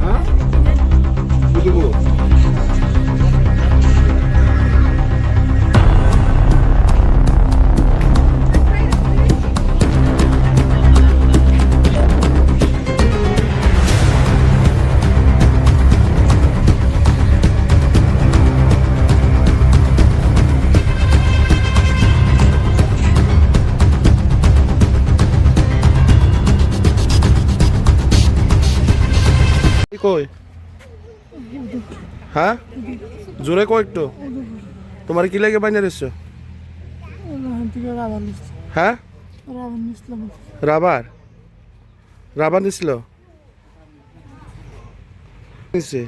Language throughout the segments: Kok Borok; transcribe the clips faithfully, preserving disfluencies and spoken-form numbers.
Ha? Butugo. Koi? Ha? Jore koi ekto? Tomare ki lage bainare esso? Ha? Rabar? Rabar nisilo? Nise?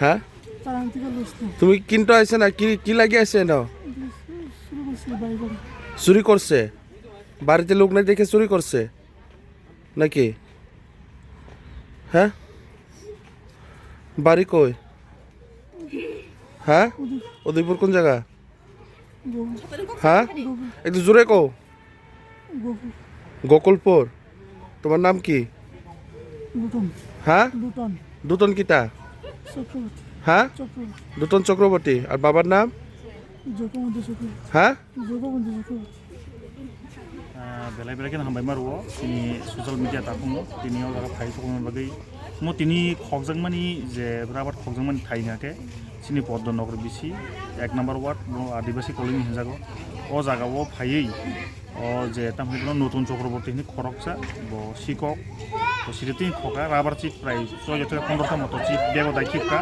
Ha? Tumi kinto aise na? Ki, ki lage aise no? Suri korse? Barite lok nai dekhe suri korse? Naki? Ha? Bari koi? Ha? Udaipur kon jaga? Ha? Ektu jore ko? Gokulpur. Tomar nam ki? Ha? Duton kita? Ha? Duton Chakraborty. Ar babar nam? Ha? Ah, belai belai kheno hambai ma rwo chini social media takhungo, tini o jaga phai sokna bagwi. Mo tini khokjakmani je rabar khokjakmani thai hwnkha khe chini Poddo Nogor bisi ek number ward, bo Adibasi colony hinjago. O jaga o phaiwi o je tamni bono Nutun Chakraborty hinwi khoroksa, bo sikok, bo siri tini khoka rabar chit prai choi jotho pondro ta moto chit bego dai khipka.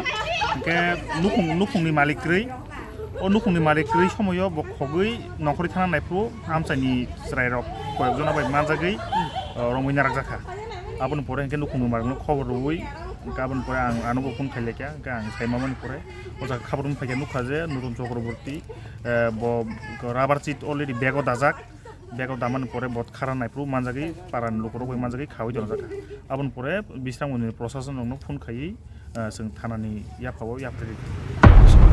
Hwnkhe nukhung, nukhungni malik kwrwi. O nukhungni malik kwrwi somoio bo khogwi nongkhorwi thana naiphuru amchaini chwrairok koyokjona bai manjagwi, uh, romwi narakjakha. Aboni pore hwnkhe nukhungni malikno khobor rwui hwnkhe aboni pore ang ano bo phone khailaikha, hwnkhe ang saimamani pore o jaga khabar wng phaikha, nukha je Nutun Chakraborty, eh, bo rabar chit already bego dajak. Bego damani pore bo khara naiphuru manjagwi, parani lukurok bai manjagwi khawi tongjak kha. Aboni pore Bisramganj ni prosason rokno phone khaiwi, ah, chwng thanani yaphao yapri rikha.